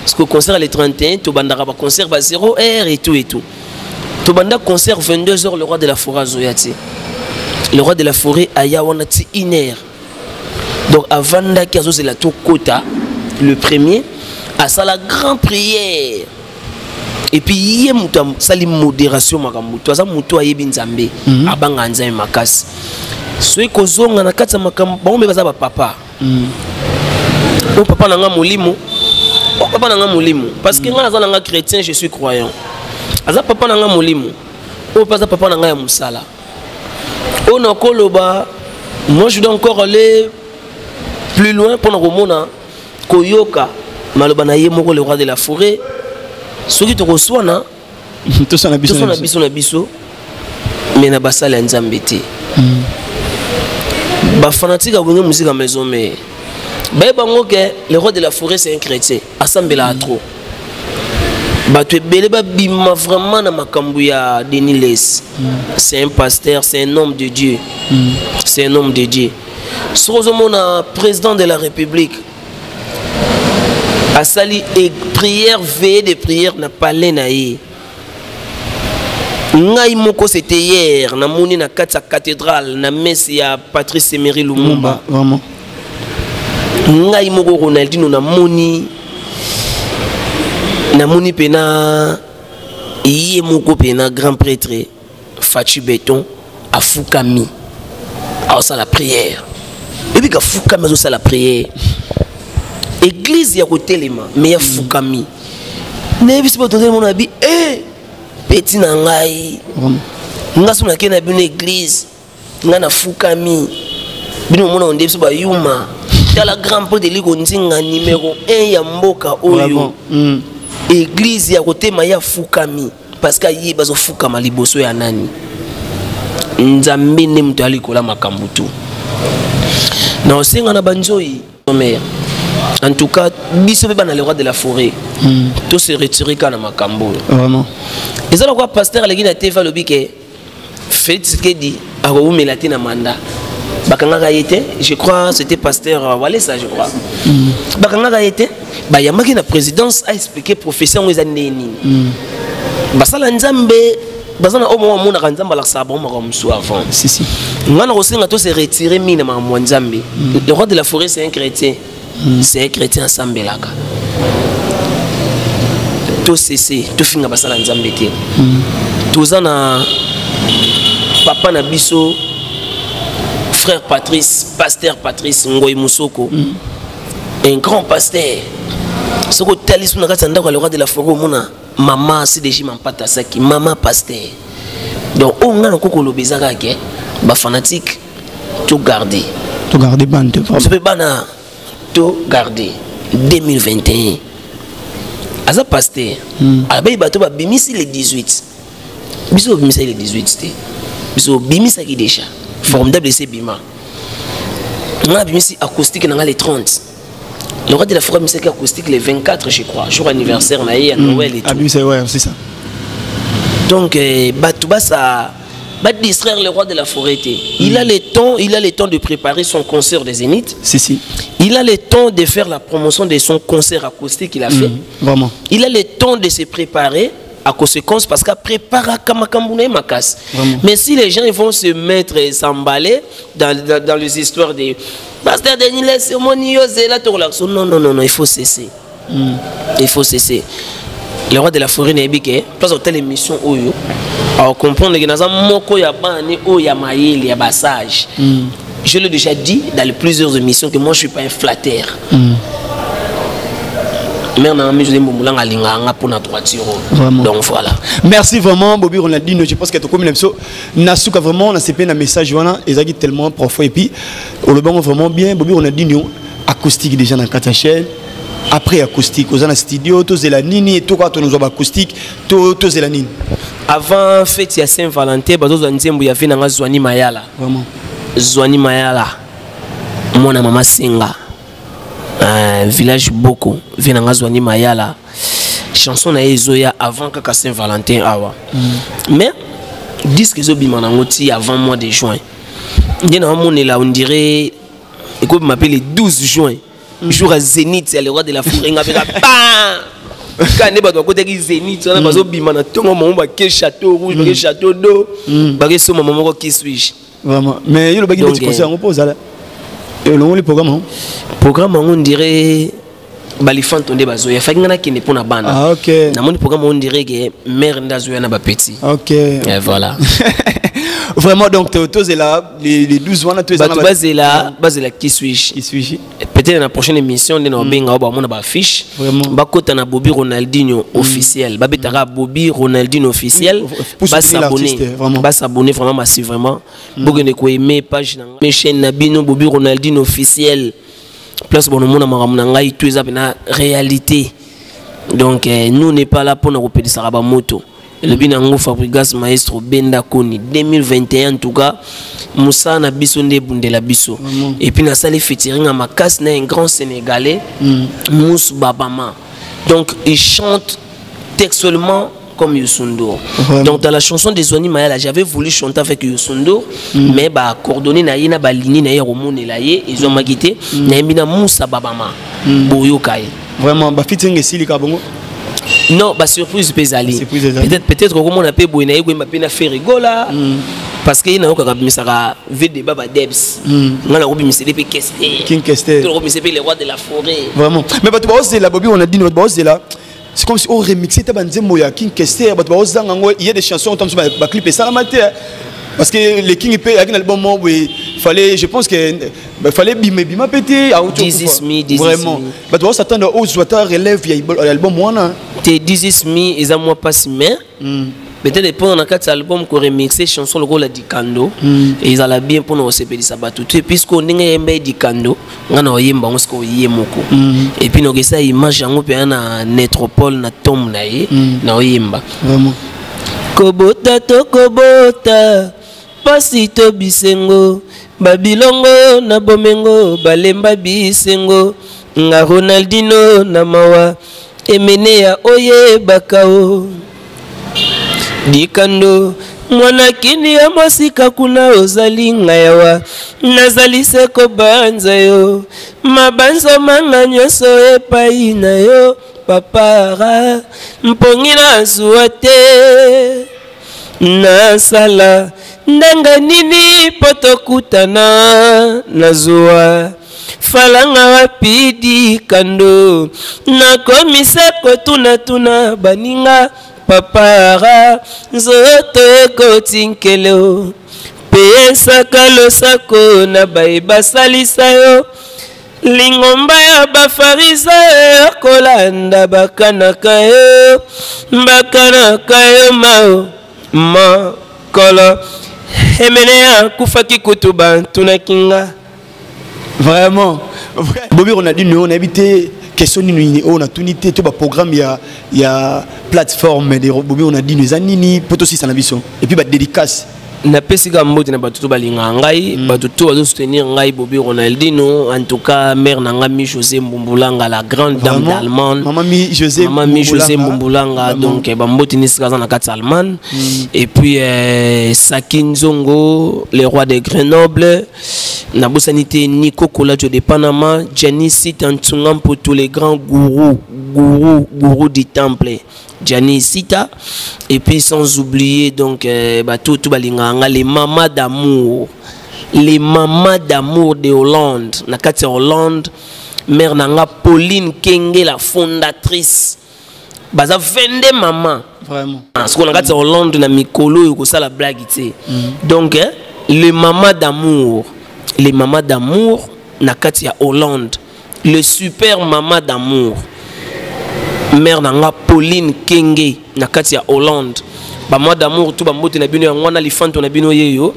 S1: parce que concert le 31 tobandaka ba concert ba 0 heure et tout et tout tobanda concert 22 heures le roi de la forêt azoya te le roi de la forêt aya wana ti 1 heure donc avandaki azozela tokota le premier asala grand prière et puis ye moto asali modération makambo to aza moto ayebi nzambe mm -hmm. abanga nzambe makasi soki kozonga na kati ya makambo bango mpe baza bapapa mm. o papa na nga molimo o papa na nga molimo parce que mm. nga naza na nga chrétien je suis croyant aza papa na nga molimo oyo mpe aza papa na nga ya mosala oyo nakoloba moi je dois encore aller plus loin mpona komona koyoka maloba na ye moko le roi de la forêt soki tokoswana
S2: tosana
S1: biso na biso me na basali ya nzambe te mm. bafanatike ya wenge musika maison mare bayeba yango ke le roi de la forêt c'est un chrétien asambelaka mm. trop bato ebele babima vraiment na makambo ya denis les mm. c'est un pasteur c'est un homme de dieu mm. c'est un homme de dieu soki ozomona président de la république asali e prière veillée de prière na palais na ye ngai moko c'était hier namoni na kati ya cathédrale na messe ya patrice emery lumumba
S2: vraiment
S1: ngai moko ronaldino namoni namoni mpena ye moko mpena grand prêtre Fatshi Beton afukami azosala prière ebika afukami azosala prière. Église ya kotelema mais ya fukami. Nayebisi bato nde mona bi eh petit na ngai. Nga so nakei na bino église nga nafukami bino omona onde biso bayuma tala grand mpo deli konzinga numero 1 ya mboka oyo. Église ya kotema ye afukami parce que aye bazofukama liboso ya nani? Nzambe nde moto ya likolo ya makambo tu. Na osenga na banzoi mère, en tout cas biso mpe bana le roi de la forêt, to se retirer kaka na makambo oyo.
S2: Vraiment.
S1: Eza lokola pasteur aleki na TV, alobi ke Félix Tshisekedi akowumela te na mandat. Bakangaka ye te, je crois c'était pasteur Walesa, je crois. Bakangaka ye te, bayambaki na présidence a expliquer prophétie yango eza ndenge nini. Basala Nzambe baza na oyo moko amonaka Nzambe alakisaka bango makambo mosusu avant.
S2: Si, si.
S1: Nga na kosenga to se retirer mingi na makambo ya Nzambe. Le roi de la forêt, c'est un chrétien. C'est un chrétien asambelaka. To cesse tofinga basala Nzambe te. Toza na papa na biso, frère Patrice, pasteur Patrice Ngoi Musoko, un grand pasteur. Soki otali so na kati ya ndako ya le roi de la forêt, omona mama CDG Mampata Saki, mama pasteur. Donc oyo ngai nakoki koloba eza kaka ke bafanatique to garder.
S2: To garder bande.
S1: Biso mpe bana to garder 2021. Aza pasteur, abeyi bato babimisi le 18, biso babimisaki le 18 te, biso babimisaki déjà formidable ese ebima. Nga abimisi acoustique na nga le 30. Le roi de la forêt abimisaki acoustique le 24, je crois, jour anniversaire na ye ya Noël et tout.
S2: Abimisa, ouais, c'est ça.
S1: Donc bato basa ba distraire le roi de la forêt te. Il a le temps, il a le temps de préparer son concert des Zénith.
S2: Si, si.
S1: Il a le temps de faire la promotion de son concert acoustique qu'il a fait.
S2: Vraiment.
S1: Il a le temps de se préparer à conséquence parce qu'après makambo na ye makasi.
S2: Vraiment.
S1: Mais si les gens ils vont se mettre et s'emballer dans les histoires de Pasteur Denis Lessie, omoni yo zela to relaxo. Non, non, non, non, il faut cesser. Il faut cesser. Le roi de la forêt nayebi ke place hôtel émission oyo à comprendre que naza moko ya bana oyo ya mayele ya basage. Je l'ai déjà dit dans les plusieurs émissions que moi je suis pas un flatteur. Mère na mi José Mbombulanga alingaka nga mpona droiture oyo.
S2: Vraiment.
S1: Donc voilà.
S2: Merci vraiment Bobby Ronaldinho, je pense que tokomi na biso na suka. Vraiment na CP na message wana ezalaki tellement profond et puis olobango vraiment bien. Bobby Ronaldinho, acoustique déjà na kati ya chaîne, après acoustique oza na studio, tozela nini? Toka tonozwa ba acoustique, tozela nini?
S1: Avant fête ya Saint-Valentin, bazozwa nzembo ya vie na nga Zwani Mayala.
S2: Vraiment.
S1: Zwani Mayala, mwana mama Senga, village Boko, vie na nga Zwani Mayala, chanson na ye ezoya avant kaka Saint-Valentin awa. Mais disque ezobima nango ti avant mois de juin nde na omonela, on dirait ekobima mpe le 12 juin, jour ya Zénith ya le roi de la forêt. Nga mpe bam kaka nde bato bakotaki Zénith wana, bazobima na ntongo mamo, bake Château Rouge, bake Château d'Eau, bake soma moko qui suis-je.
S2: Vraiment, mais yo lobaki
S1: Donc,
S2: neti concert yango mpo ozala elongoli programme yango.
S1: Programme yango, on dirait balifanto nde bazoya, faki nga nakende mpo na bana.
S2: Ah, ok.
S1: Namoni programme, on dirait ke mare nde azoya na bapetit.
S2: Ok.
S1: Et voilà.
S2: Vraiment, donc tozela les 12 wana to
S1: bato bazela, bazela qui suis-je.
S2: Qui suis-je.
S1: Peut-être na prochaine émission nde na obenga oyo bamona baaffiche.
S2: Vraiment.
S1: Bakota na Bobby Ronaldinho officiel, babetaka Bobby Ronaldinho officiel.
S2: Pour soutenir
S1: Basabonner.
S2: l'artiste, vraiment.
S1: Basabonner vraiment massivement, bokende koaimer page na ngai, chaîne na bino Bobby Ronaldinho officiel, place bonomona makambo na ngai to eza mpena réalité. Donc nous n'est pas là mpona kopelisaka bamoto. Elobi nango Fabrigas Maestro Benda Koni 2021. En tout cas mosala na biso nde ebundela biso. Et puis nasali featuring ya makasi na un grand Sénégalais, Mousse Babama. Donc il chante textuellement comme Youssou N'Dour.
S2: Vraiment.
S1: Donc dans la chanson de Zwani Mayala, j'avais voulu chanter avec Youssou N'Dour, mais bah coordonné na ye na ba ligne na ye romonela ye, ezwamaki te, nayembi na Moussa Babama. Boyoka ye.
S2: Vraiment, ba featuring esilika bongo?
S1: Non, ba surprise mpe ezali.
S2: Surprise ezali.
S1: Peut-être okomona mpe boye na ye koyemba mpe na Ferre Gola, parce que ye nayokaka abimisaka v débat ba debs, nga nakobimisele mpe Kester.
S2: King Kester.
S1: To nakobimisele mpe le roi de la forêt.
S2: Vraiment, mais bato baozela Bobby Ronaldinho, bato baozela, c'est comme si on remixait ta banzembo ya King Kester. Bato baozanga yango. Il y a des chansons oyo mosusu baclip esalama te, hein. Parce que le King mpe ayaki na album moko boye. Fallait, je pense que bah, fallait bima bima pété
S1: 10 mi
S2: vraiment. Bato ba s'attendre aux ata relève ya album wana.
S1: Te 10 mi eza mwa pasi mais peut-être mpona na kati ya album koremixe chanson lokola dikando ezala bien mpona kosepelisa bato te, puisque ndenge yemba ye dikando, ngai na oyemba yango sikoyo ye moko et puis nokesa image yango mpenza na nétropole na tombe na ye na oyemba.
S2: Vraiment.
S1: Kobota to kobota, pasi to bisengo, babilongo na bomengo balemba bisengo, nga Ronaldino na mawa emene ya oyebaka o dikando mwana kini ya mosika kuna ozali ngai awa nazali se kobanza yo, mabanzo manga nyonso epai na yo papara mpongi nazwa te, nasala ndenge nini mpo tokutana, nazwa falanga wapi dikando, nakomisa kotunatuna baninga papara, nzoto ekoti nkelo mpe esaka losako na baye basalisa yo, lingomba ya Bafarisayo kolanda bakanaka yo, bakanaka yo mao mokolo emene akufaki kutu bantunaki nga.
S2: Vraiment, Bobi Ronaldinho, nayebi te question nini oyo natuni te to baprogramme ya plateforme de Bobi Ronaldinho eza nini mpo tosisa na biso et puis badédicace.
S1: Napesi kaka mbote na bato to balingaka ngai, bato to bazosoutenir ngai Bobi Ronaldino. En tout cas, mère na ngai Mi José Mbumbulanga, la grande dame d'Allemagne.
S2: Mama Mi José.
S1: Mama Mi José Mbumbulanga, donc bambote nisika aza na kati ya Allemagne. Et puis Saki Nzongo, le roi de Grenoble, nabosani te Nico Kolajo de Panama, Gianni Sita Ntunga Mputu, les grands gourous, gourou, gourou du temple Gianni Sita. Et puis sans oublier donc bato tout balinganga, les mamas d'amour, les mamas d'amour de Hollande, na kati ya Hollande, mère nanga Pauline Kenge, la fondatrice, baza 22 mama.
S2: Vraiment.
S1: Sikoyo na kati ya Hollande na mikolo oyo kosala blague te. Donc les mamas d'amour, les mamas d'amour na kati ya Hollande, le super mama d'amour, mère na nga Pauline Kenge na kati ya Hollande, bamama d'amour tu bambote na bino yango wana, lifanto na bino yeyo.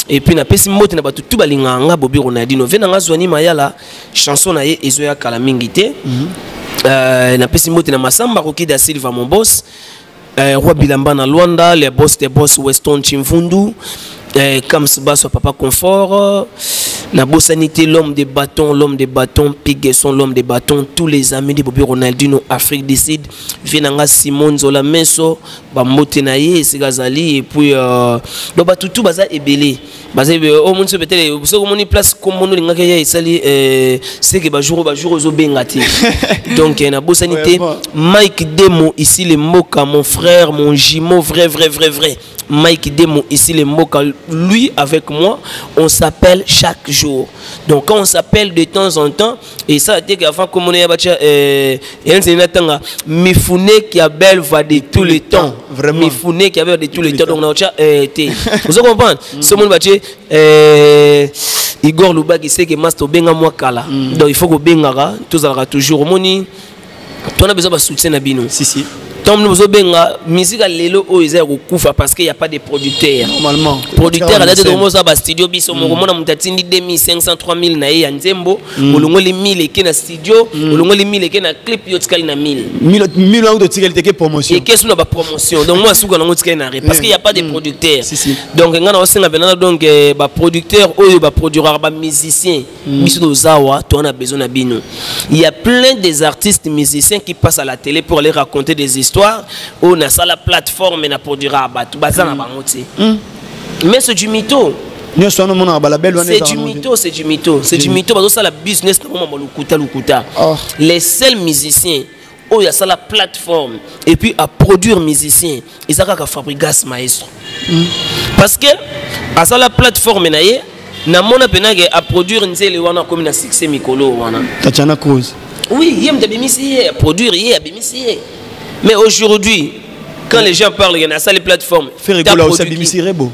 S1: Et puis napesi mbote na bato tu balingaka nga Bobi Ronaldino. Ve na nga Zwani Mayala, chanson na ye ezoya kala mingi te. Napesi mbote na Masamba Roki da Silva, mon boss, Roi Bilamba na Luanda, les boss des boss, Weston Chimvundu, Kams Basso, Papa Confort, nabosani te l'homme de bâton, l'homme de bâton Pigesson, l'homme de bâton, tous les amis de Bobi Ronaldinho Afrique du Sud, venanga Simon Zola Meso, bambote na ye esika azali. Et puis donc batutu baza ebele, baza ebele omoni so peut-être soki omoni place kombono olingaki ya esali seke bajour bajour ozobenga te. Donc nabosani te Mike Demo ici le Mboka, mon frère, mon jumeau, vrai vrai vrai vrai Mike Demo ici le Mboka. Lui avec moi, on s'appelle chaque jour. Donc quand on s'appelle de temps en temps, et ça te avant comme on est bacha natanga Mifune qui a belle voix de tous les temps.
S2: Vraiment.
S1: Mifune qui a belle de tous les temps. Donc on a te. Vous comprenez? Ce monde bacha Igor Lubaki sait que master benga moi kala. Donc il faut que bengara tous toujours moni. Toi on a besoin de soutien na bino.
S2: Si si.
S1: Tant nous obenga musique lelo oyo eza ya kokufa parce que y a pas de producteur.
S2: Normalement.
S1: Producteur adate tokomosa ba studio biso moko, mona moto atindi 2500 3000 na ye ya nzembo, olongoli 1000 eke na studio, olongoli 1000 eke na clip, yo tikali na 1000.
S2: 1000 wana totikali teke promotion.
S1: Eke so na bapromotion, donc moi suka nango tikali na rien parce que y a pas de producteur.
S2: Si si.
S1: Donc nga na osenga mpena donc baproducteur oyo baproduiraka bamusicien biso tozawa, to on a besoin na bino. Il y a plein des artistes musiciens qui passent à la télé pour aller raconter des histoires oyo nasala plateforme na produira bato baza na bango te, mais c'est du mytho.
S2: Nyonso wana omonaka balabel wana.
S1: C'est du mytho, c'est du mytho, c'est du mytho. Bazosala business na moma lokuta lokuta. Les seuls musiciens oyo asala plateforme et puis à produire musicien eza kaka Fabrigas Maestro, parce que asala plateforme na ye, namona mpena ke aproduire nzele wana akomi na succès mikolo wana.
S2: Tatiana Cause.
S1: Oui, ye moto abimisi ye, aproduire ye, abimisi ye. Mais aujourd'hui, quand les gens parlent, il y a asali plateforme.
S2: Ferre Gola aussi abimisi Rebo.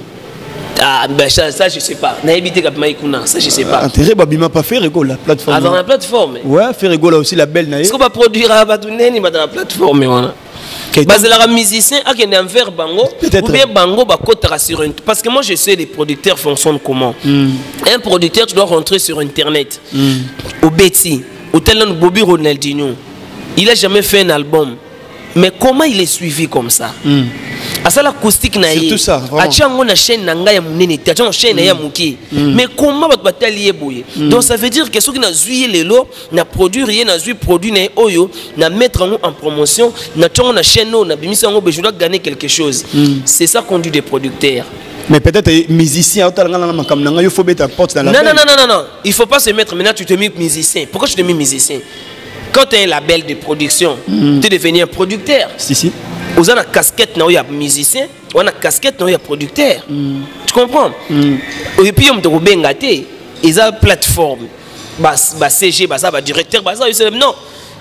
S1: Ah, ben ça, ça je sais pas. Nayebi te kabima kuna, ça je sais pas.
S2: Intérêt babima pas Ferre Gola plateforme.
S1: Ah, dans la plateforme.
S2: Ouais, Ferre Gola aussi la belle na ye.
S1: Est-ce qu'on va produire bato neni bato na plateforme wana? Bazelaka musicien akende envers bango ou bien bango bakotaka sur une, parce que moi je sais les producteurs fonctionnent comment. Un producteur, tu dois rentrer sur internet. Obeti, otel nanu Bobby Ronaldinho. Il a jamais fait un album. Mais comment il est suivi comme ça? Asala acoustique na ye.
S2: Surtout ça, vraiment.
S1: Atia yango na chaîne na ngai ya monene te, atia yango na chaîne na ye ya moke. Mais comment bato batali ye boye? Donc ça veut dire que soki nazwi ye lelo, na produire ye, nazwi produit na ye oyo, na mettre yango en promotion, na tia yango na chaîne oyo, na bimisa yango, je dois gagner quelque chose. C'est ça qu'on dit des producteurs.
S2: Mais peut-être musicien, otala nga na makambo na ngai, yo faut beta porte dans la
S1: Non, non,
S2: belle.
S1: non, non, non, non. Il faut pas se mettre maintenant, tu te mets musicien. Pourquoi tu te mets musicien? Quand tu as un label de production, tu es devenu un producteur.
S2: Si, si.
S1: Oza na casquette na oyo ya musicien, oza na casquette na oyo ya producteur. Tu comprends? Et puis, yo moto kobenga te, eza plateforme. Ba, ba CG, baza ba directeur, baza, yo se- non.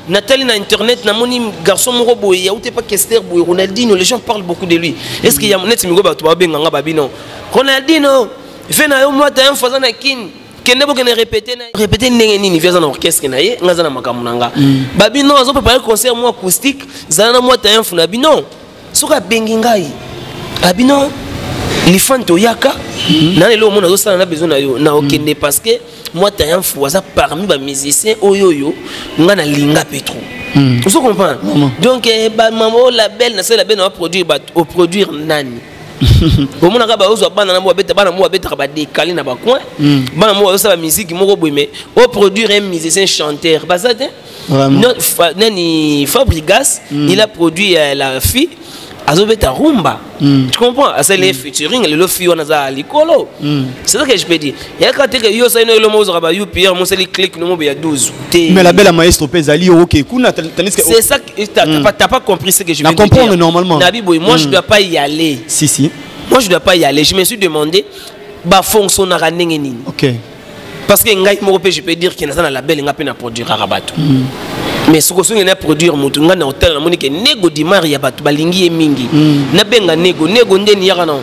S1: Nathalie na internet, namoni garçon moko boye, ya ute pa Kester boye, Ronaldinho, les gens parlent beaucoup de lui. Est-ce qu'il y a net mingo bato ba benga nga babi non? Ronaldinho, fe na yo mwata un fois na kin. Kende bokende répéter na répéter ndenge nini viaza na orchestre na ye, nga za na makambo na nga. Babi non, azo préparer concert moi acoustique, zala na mwata un fou na bi non. Soka bengi ngai. Abi non. Lifante oyaka, na lelo omona azosala na besoin na yo, na okende parce que moi t'as un fou aza parmi ba musiciens oyo oyo nga na linga pe trop. Ozo comprendre? Donc, ba mama label na sala label na produire ba au produire nani. Omonaka ba ozwa bana na mo babeta, bana mo babetaka ba décaler na ba coin. Bana mo bazosala musique moko boye, mais au produire un musicien chanteur. Ba ça te?
S2: Vraiment.
S1: Non, nani Fabregas, il a produit la fille azobeta rumba. Tu comprends? Asali featuring, lelo fille wana aza likolo. C'est ça que je peux dire. Ya ka te que yo sali no eloko ozwaka ba UPR, mo sali click no mo ya 12. Te.
S2: Mais la belle maestro pe ezali OK kuna, tandis que
S1: C'est ça que t'as pas compris ce que je
S2: Na
S1: viens de
S2: comprendre
S1: dire.
S2: normalement.
S1: Nabi boy, moi je dois pas y aller.
S2: Si, si.
S1: Moi je dois pas y aller. Je me suis demandé ba fonctionnera ndenge nini.
S2: OK.
S1: Parce que ngai moko pe je peux dire que naza na label nga pe na produire bato. Mais soko songi na produire mutu nga na hôtel na moni ke nego di mari ya bato balingi ye mingi. Na benga nego, nego ndeni yaka na.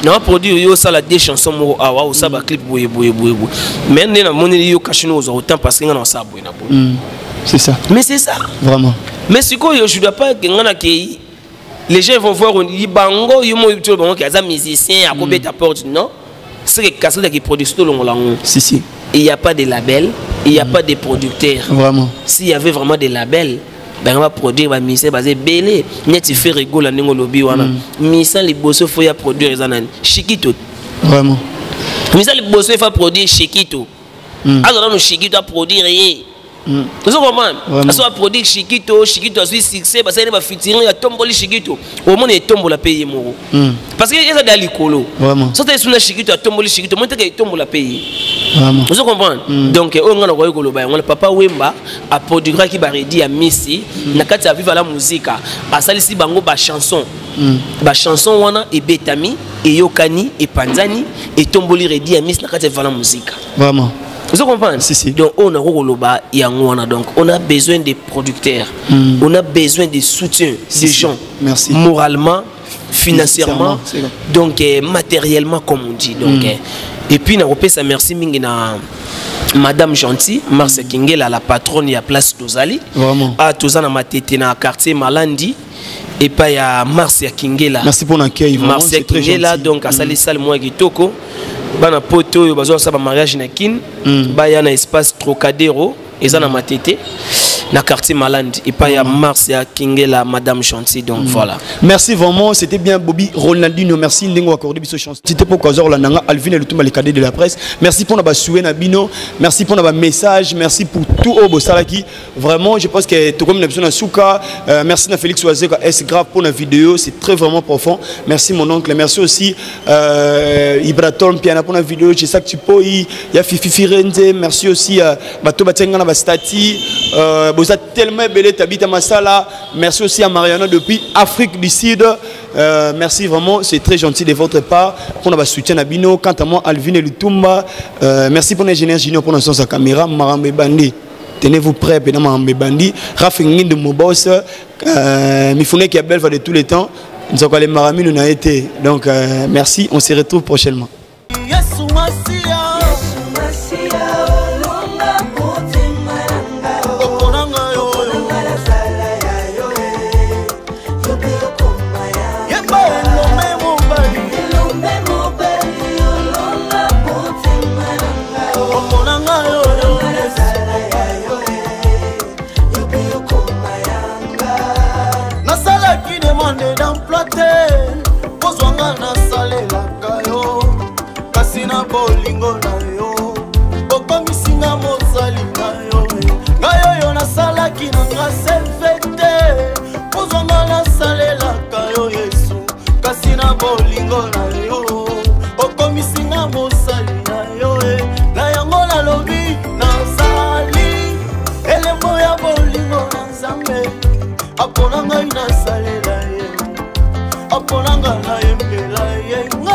S1: Na produire yo sala des chansons moko awa o saba clip boye boye boye boye. Mais nde na moni yo kashino ozo autant parce que nga na saba boye na boye.
S2: C'est ça.
S1: Mais c'est ça.
S2: Vraiment.
S1: Mais sikoyo je dois pas que nga na kei. Les gens vont voir on dit bango yo mo yo bango ki aza musicien akobeta porte non. C'est que Kassel qui produit tout le monde.
S2: Si, si.
S1: Il n'y a pas de label, il n'y a pas de producteur.
S2: Vraiment.
S1: S'il y avait vraiment des labels, ben on va produire, ben musicien basé belé. Net tu fais rigoler la lobby wana. Musicien les bosso faut ya produire les anani. Chiquito.
S2: Vraiment.
S1: Musicien les bosso il faut produire Chiquito. Alors nous Chiquito a produire rien. Vous comprenez?
S2: Vraiment.
S1: Parce qu'on a produit Chiquito, Chiquito a suivi succès, parce qu'il y a featuring, il y a tomboli Chiquito. Au moins, il y a tombola payer moro. Parce qu'il y a des likolo.
S2: Vraiment.
S1: Ça, c'est sur Chiquito, a tomboli Chiquito, moi, il y a tombola payer.
S2: Vraiment.
S1: Vous comprenez? Donc, on a un gros on a Papa Wemba a produit qui va redire à Messi, na kati ya viva la musique, a salisi bango ba chanson. Ba chanson wana e betami, e yokani, e panzani, e tomboli redi à Messi na kati ya viva la musique.
S2: Vraiment.
S1: Vous comprenez?
S2: Si, si.
S1: Donc, on a Roloba, Yangwana. Donc, on a besoin des producteurs. On a besoin de soutien
S2: Si,
S1: des
S2: si.
S1: gens.
S2: Merci.
S1: Moralement, financièrement,
S2: Financièrement, c'est vrai.
S1: donc matériellement, comme on dit. Donc, et puis, na repesa merci mingi na Madame Gentil, Marcia Kingela, la patronne ya place Tozali.
S2: Vraiment.
S1: Ah, Tozana Matete na quartier Malandi. Et pas ya Marcia Kingela.
S2: Merci pour l'accueil, vraiment,
S1: Marcia
S2: c'est très
S1: Kingela,
S2: gentil.
S1: donc, asali salle moi kitoko. Bana poto yo bazo sa ba mariage na kin. Baya na espace Trocadéro, eza na Matete na quartier Malandi et pas ya Marcia Kingela Madame Chanty, donc voilà.
S2: Merci vraiment, c'était bien Bobby Ronaldinho, merci ndingo accordé biso chance. C'était pour Kazor Landanga, Alvin et le Toumba les cadets de la presse. Merci pour na souhait na bino, merci pour na message, merci pour tout au Bosalaki. Vraiment, je pense que tout comme na biso na souka, merci na Félix Oazeka S grave pour la vidéo, c'est très vraiment profond. Merci mon oncle, merci aussi Ibraton Piana pour la vidéo, j'ai ça que tu peux, il y a Fifi Firenze, merci aussi Bato Batenga na ba stati Boza tellement belé Tabita Masala, merci aussi à Mariana depuis Afrique du Sud. Merci vraiment, c'est très gentil de votre part pour notre soutien à Bino. Quant à moi, Alvin et Lutumba, merci pour l'ingénieur Junior pour notre caméra, Marambe Bandi. Tenez-vous prêts, Pena Marambe Bandi. Rafi Ngindo Mobos, Mifune qui est belle de tous les temps. Nous avons les Maramine, nous avons été. Donc merci, on se retrouve prochainement.
S3: Yesu Masiya, Yesu Masiya, olonga motema na ngai, opona ngai oyo nazala ya yo, yo mpe okoma ya yeba. Elombe mobali, elombe mobali, olonga motema na ngai, opona ngai oyo nazala ya yo, yo mpe okoma ya ngai. Nasalaki demande d'emploi te, kozwa nga nasalelaka yo, kasi na bolingo na